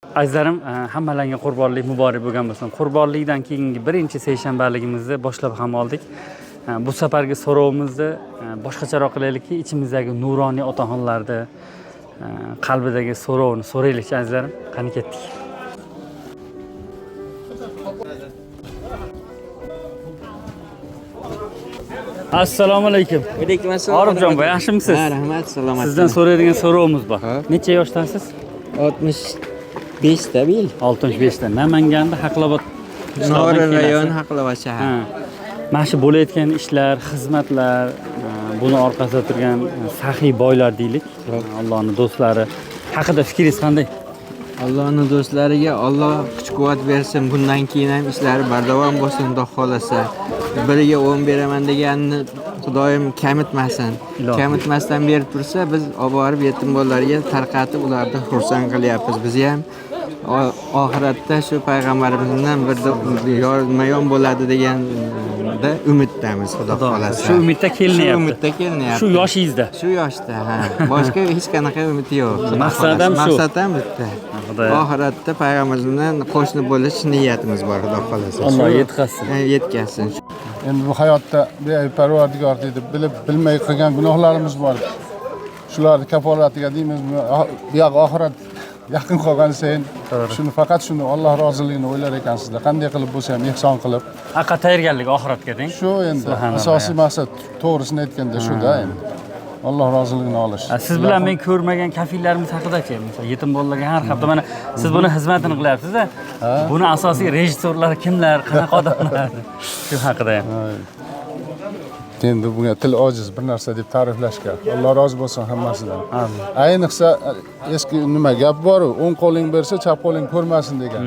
Azizlarim, hammalarga qurbonlik muborak bo'lgan bo'lsin. Qurbonlikdan keyingi birinchi seshanbaligimizni boshlab ham oldik. Bu safargi so'rovimizni boshqacharoq qilaylikki, ichimizdagi nuroniy otaxonlarni qalbidagi so'rovni so'raylikchi azizlarim. Qani ketdik. Assalomu alaykum. Alaykum assalom. Orifjon boy, yaxshimisiz? Ha, rahmat, salomat. Sizdan so'raydigan so'rovimiz bor. Ha. Necha yoshdasiz? 65 da bil. 65 da. Namanganda Haqlobod qishlog'idan Nori kelasiz. rayon Haqlobod shahar. Ha. Mana shu bo'layotgan ishlar, xizmatlar, buni orqasida turgan saxiy boylar deylik, Allohning do'stlari haqida fikringiz qanday? Allohning do'stlariga Alloh kuch-quvvat bersin. Bundan keyin ham ishlari bardavom bo'lsin, Xudo xolasa. Biriga 10 beraman deganini Xudoyim kamitmasin. Ilohim. Kamitmasdan berib tursa, biz olib borib yetim bolalarga tarqatib, ularni xursand qilyapmiz. Biz ham oxiratda shu payg'ambarimiz bilan bir yonma-yon bo'ladi deganda umiddamiz, Xudo xolasa. Shu umidda kelinyapti. Shu umidda kelinyapti. Shu yoshingizda. Shu yoshda, ha. Boshqa hech qanaqa umid yo'q. Xudo Maqsad ham xolasa. shu. Maqsad ham bitta. Xudoyo. Oxiratda payg'ambarimiz bilan qo'shni bo'lish niyatimiz bor, Xudo xolasa. Alloh yetkazsin. Yetkazsin. Endi bu hayotda beayb parvardigor deydi, bilib bilmay qilgan gunohlarimiz bor. Shularni kafolatiga deymizmi, bu yoq oxirat yaqin qolgan sayin shuni faqat shuni Alloh roziligini o'ylar ekansizda. Qanday qilib bo'lsa ham ehson qilib. Haqiqat tayyorgarlik oxiratga deng. Shu endi Subhanalloh. asosiy maqsad, to'g'risini aytganda shu-da endi. Alloh roziligini olish. Siz bilan men ko'rmagan kafillarimiz haqidachi, misol yetim bolalarga har hafta mana siz buni xizmatini qilyapsiz-da. Buni asosiy rejissyorlari kimlar, qanaqa odamlar? Shu haqida ham. Endi bunga til ojiz bir narsa deb ta'riflashga. Alloh rozi bo'lsin hammasidan. Ayniqsa eski nima gap bor-u, o'ng qo'ling bersa, chap qo'ling ko'rmasin degan.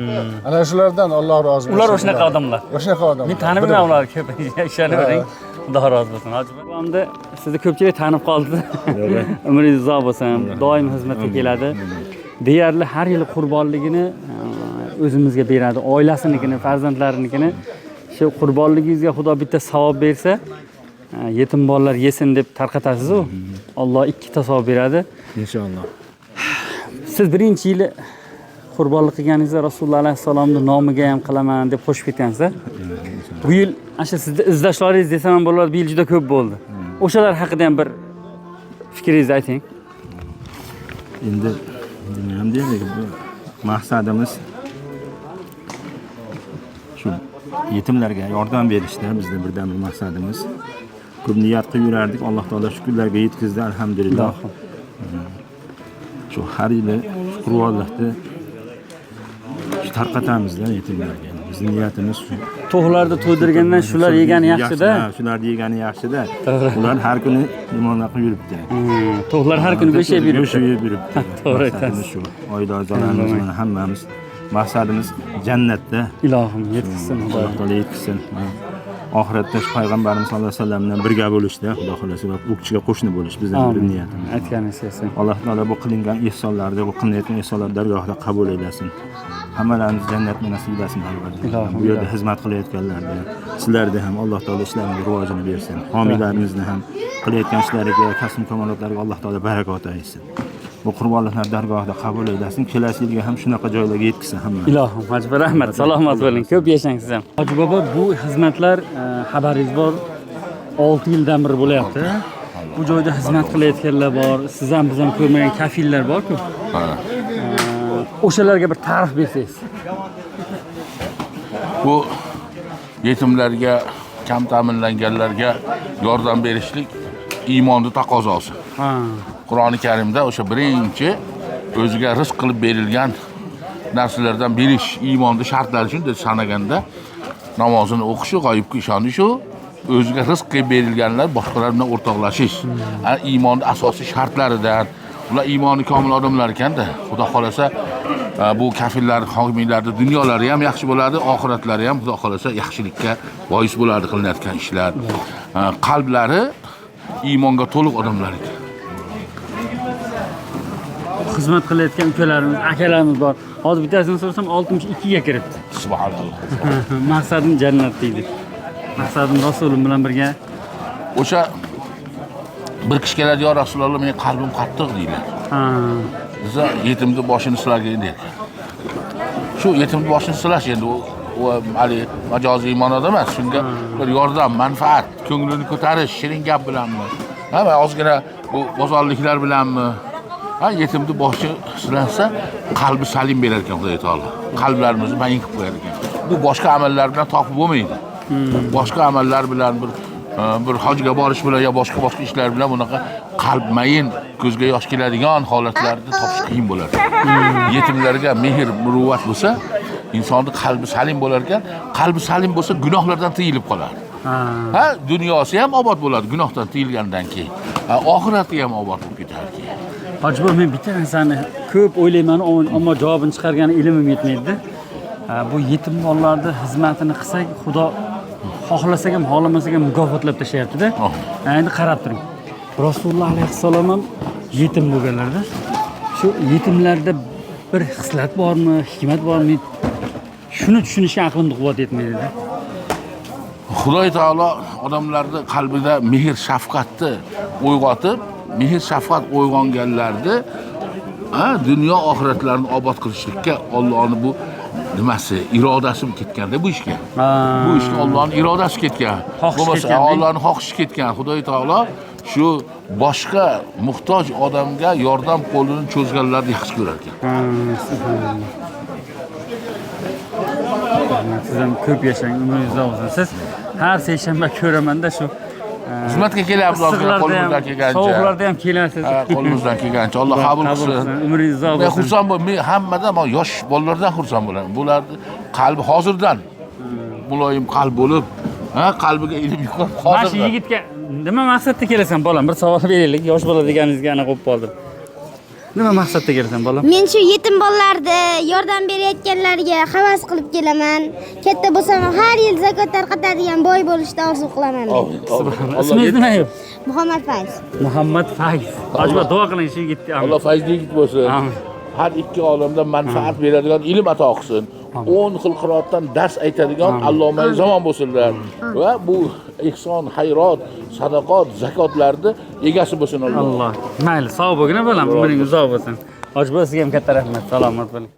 Ana shulardan Alloh rozi bo'lsin. Ular o'shanaqa odamlar. O'shanaqa odamlar. Men tanimayman ularni ko'p. Ishonavering. Xudo rozi bo'lsin. Hoji bobomni sizni ko'pchilik tanib qoldi. Umringiz uzoq bo'lsin. Doim xizmatga keladi. Deyarli har yili qurbonligini o'zimizga beradi, oilasinikini, farzandlarinikini. Shu qurbonligingizga Xudo bitta savob bersa, yetim bolalar yesin deb tarqatasiz-u. Alloh ikkita savob beradi. Inshaalloh. Siz birinchi yili qurbonlik qilganingizda Rasululloh alayhissalomning nomiga ham qilaman deb qo'shib ketgansiz. Bu yil ana shu sizni izdoshlaringiz desam ham bo'ladi, bu yil juda ko'p bo'ldi. O'shalar haqida ham bir fikringizni ayting. Endi nima deylik, bu maqsadimiz shu yetimlarga yordam berishda bizni birdan bir maqsadimiz. Ko'p niyat qilib yurardik, Alloh taolo shu kunlarga yetkazdi, alhamdulillah. Shu har yili qurbonlikni shu tarqatamizda yetimlarga. Bizning niyatimiz shu. To'qlarni to'ydirgandan shular yegani yaxshi-da. Ha, shularni yegani yaxshi-da. Ular har kuni limonlar qilib yuribdi. To'qlar har kuni go'sht yeb yuribdi. Go'sht yeb yuribdi. To'g'ri Maqsadimiz aytasiz. shu. Oila a'zolarimiz mana hammamiz maqsadimiz jannatda. Ilohim yetkazsin Xudo. Alloh taolo yetkazsin. Oxiratda shu payg'ambarimiz sollallohu alayhi vasallam bilan birga bo'lishda, Xudo xolasa u kishiga qo'shni bo'lish bizning bir Amin. niyatimiz. Aytganingiz kelsin. Alloh taolo bu qilingan ehsonlarni, bu qilinayotgan ehsonlarni dargohida qabul eylasin. Hammalarimiz jannatni nasib etsin. Ilohim, Bu yerda ilohim. xizmat qilayotganlarni, sizlarni ham Alloh taolo ishlarini rivojini bersin. Homiylarimizni ham qilayotgan ishlariga, kasb kamolotlariga Alloh taolo barakot aytsin. Bu qurbonliklar dargohida qabul eylasin. Kelasi yilga ham shunaqa joylarga yetkazsin hammamiz. Ilohim, Hoji bobo, rahmat, salomat bo'ling, ko'p yashang siz ham. Hoji bobo, bu xizmatlar xabaringiz bor, 6 yildan beri bo'lyapti. Bu joyda xizmat qilayotganlar bor, siz ham biz ham ko'rmagan kafillar bor-ku. Ha. O'shalarga bir ta'rif bersangiz. Bu yetimlarga, kam ta'minlanganlarga yordam berishlik iymonni taqozosi. Qur'oni Karimda o'sha birinchi o'ziga rizq qilib berilgan narsalardan berish iymonni shartlari shunday sanaganda namozini o'qishi, g'oyibga ishonishi, o'ziga rizq qilib berilganlar boshqalar bilan o'rtoqlashish. Ana iymonni asosiy shartlaridan. Ular iymoni komil odamlar ekanda, Xudo xolasa bu kafillar, homiylarning dunyolari ham yaxshi bo'ladi, oxiratlari ham Xudo xolasa yaxshilikka bois bo'ladi qilinayotgan ishlar. Qalblari iymonga to'liq odamlar ekan. Xizmat qilayotgan ukalarimiz, akalarimiz bor. Hozir bittasini so'rasam 62 ga kiribdi. Subhanalloh. Maqsadim jannat deydi. Maqsadim Rasulim bilan birga. O'sha bir kishi keladi, yo Rasululloh, mening qalbim qattiq deydilar. Desa, yetimni boshini sizlarga deydi. Shu yetimni boshini silash endi u haligi majoziy ma'noda emas, shunga bir yordam, manfaat, ko'nglini ko'tarish, shirin gap bilanmi, ha, va ozgina bu bozorliklar bilanmi, ha, yetimni boshi silansa qalbi salim berar ekan Xudo taolo. Qalblarimizni mayin qilib qo'yar ekan. Bu boshqa amallar bilan topib bo'lmaydi. Boshqa amallar bilan bir hojga borish bilan yo boshqa ishlar bilan bunaqa qalb mayin, ko'zga yosh keladigan holatlarni topish qiyin bo'ladi. Yetimlarga mehr, muruvvat bo'lsa, insonning qalbi salim bo'lar ekan. Qalbi salim bo'lsa, gunohlardan tiyilib qoladi. Ha, dunyosi ham obod bo'ladi gunohdan tiyilgandan keyin. Ha, oxirati ham obod bo'lib ketar ekan. Hoji buva, men bitta narsani ko'p o'ylayman, ammo javobini chiqargani ilmim yetmaydi. Bu yetim bolalarni xizmatini qilsak, Xudo xohlasak ham, xohlamasak ham mukofotlab tashlayapti-da. Endi qarab turing. Rasululloh alayhissalom ham yetim bo'lganlarda, shu yetimlarda bir xislat bormi, hikmat bormi? Shuni tushunishga aqlimda quvvat yetmaydi-da. Xudo taolo odamlarni qalbida mehr, shafqatni uyg'otib, mehr, shafqat uyg'onganlarni dunyo oxiratlarini obod qilishlikka Allohning bu nimasi, irodasi ketganda bu ishga. Bu ishga Allohning irodasi ketgan. Bo'lmasa Allohning xohishi ketgan. Xudo taolo shu boshqa muhtoj odamga yordam qo'lini cho'zganlarni yaxshi ko'rar ekan. Siz ham ko'p yashang, umringiz uzoq bo'lsin. Siz har seshanba ko'ramanda shu xizmatga kelyapmiz, qo'limizdan kelgancha. Sovuqlarda ham kelasiz. Qo'limizdan kelgancha. Alloh qabul qilsin. Umringiz uzoq bo'lsin. Men xursand bo'laman. Men hammadan, men yosh bolalardan xursand bo'laman. Bularni qalbi hozirdan muloyim qalb bo'lib, ha, qalbiga ilm yuqib hozirdan. Mana shu yigitga nima maqsadda kelasan bolam? Bir savol beraylik. Yosh bola deganingizga aniq bo'lib qoldim. Nima maqsadda kelasan bolam? Men shu yetim bolalarga yordam berayotganlarga havas qilib kelaman. Katta bo'lsam har yil zakot tarqatadigan boy bo'lishni orzu qilaman. Ismingiz nima? Muhammad Fayz. Muhammad Fayz. Hoji duo qiling shu yigitga. Alloh fayzli yigit bo'lsin. Amin. Har ikki olamda manfaat beradigan ilm ato qilsin. 10 xil qiroatdan dars aytadigan allomai zamon bo'lsinlar. Va bu ihson, xayrot, sadaqot, zakotlarni egasi bo'lsin Alloh. Alloh. Mayli, sog' bo'lgin bolam, umringiz uzoq bo'lsin. Hoji buva, sizga ham katta rahmat. Salomat bo'ling.